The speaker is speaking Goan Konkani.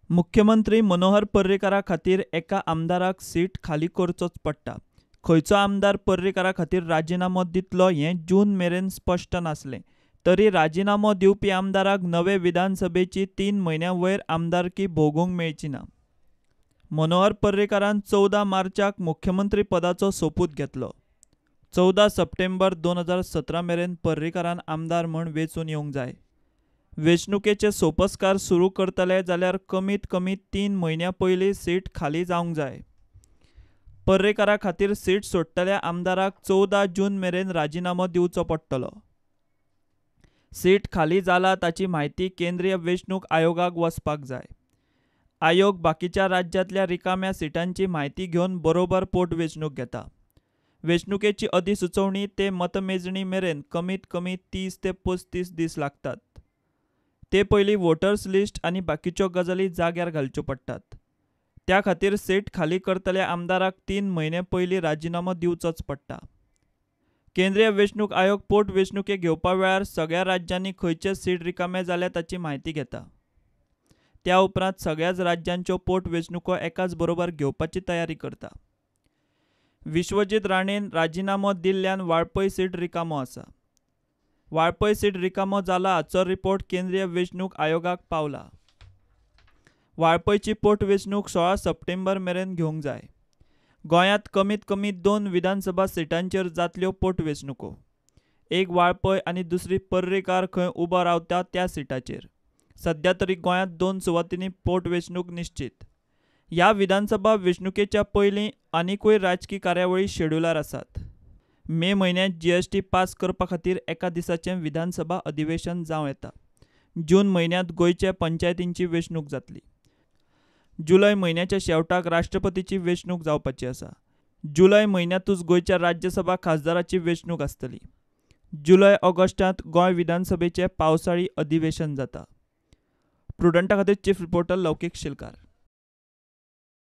मुख्यमंत्री मनोहर पर्रीकारा खातीर एका आमदाराक सीट खाली करचोच पडटा. खंयचो आमदार पर्रीकारा खातीर राजिनामो दितलो हें जून मेरेन स्पश्ट नासलें तरी राजिनामो दिवपी आमदाराक नवे विधानसभेची 3 म्हयन्यां वयर आमदारकी भोगूंक मेळची ना. मनोहर पर्रीकारान 14 मार्चाक मुख्यमंत्री पदाचो सोपूत घेतलो. 14 सप्टेंबर 2017 मेरेन पर्रीकारान आमदार म्हूण वेंचून येवंक जाय. वेंचणुकेचे सोपस्कार सुरू करतले जाल्यार कमीत कमी 3 म्हयन्यां पयलीं सीट खाली जावंक जाय. पर्रीकारा खातीर सीट सोडटल्या आमदाराक 14 जून मेरेन राजिनामो दिवचो पडटलो. सीट खाली जाला ताची म्हायती केंद्रीय वेंचणूक आयोगाक वचपाक जाय. आयोग बाकीच्या राज्यांतल्या रिकाम्या सिटांची म्हायती घेवन बरोबर पोटवेंचणूक घेता. वेंचणुकेची अधिसुचोवणी ते मतमेजणी मेरेन कमीत कमी 30 ते 35 दीस लागतात. ते पयलीं वोटर्स लिस्ट आनी बाकीच्यो गजाली जाग्यार घालच्यो पडटात. त्या खातीर सीट खाली करतल्या आमदाराक 3 म्हयने पयलीं राजिनामो दिवचोच पडटा. केंद्रीय वेंचणूक आयोग पोटवेंचणुके घेवपा वेळार सगळ्या राज्यांनी खंयचे सीट रिकामे जाल्या ताची म्हायती घेता. त्या उपरांत सगळ्याच राज्यांच्यो पोटवेंचणुको एकाच बरोबर घेवपाची तयारी करता. विश्वजीत राणेन राजिनामो दिल्ल्यान वाळपय सीट रिकामो आसा. वाळपय सीट रिकामो जाला हाचो रिपोर्ट केंद्रीय वेंचणूक आयोगाक पावला. वाळपयची पोटवेंचणूक 16 सप्टेंबर मेरेन घेवंक जाय. गोंयांत कमीत कमी 2 विधानसभा सिटांचेर जातल्यो पोटवेंचणुको. एक वाळपय आनी दुसरी पर्रीकार खंय उबो रावता त्या सिटाचेर. सध्या तरी गोंयांत 2 सुवातींनी पोटवेंचणूक निश्चीत. ह्या विधानसभा वेंचणुकेच्या पयलीं आनिकूय राजकी कार्यावळी शेड्युलार आसात. मे म्हयन्यांत जीएसटी पास करपा खातीर एका दिसाचें विधानसभा अधिवेशन जावं येता. जून म्हयन्यांत गोंयचे पंचायतींची वेंचणूक जातली. जुलय म्हयन्याच्या शेवटाक राष्ट्रपतीची वेंचणूक जावपाची आसा. जुलय म्हयन्यांतूच गोंयच्या राज्यसभा खासदाराची वेंचणूक आसतली. जुलय ऑगस्टांत गोंय विधानसभेचें पावसाळी अधिवेशन जाता. प्रुडंटा खातीर चीफ रिपोर्टर लौकीक शिलकार.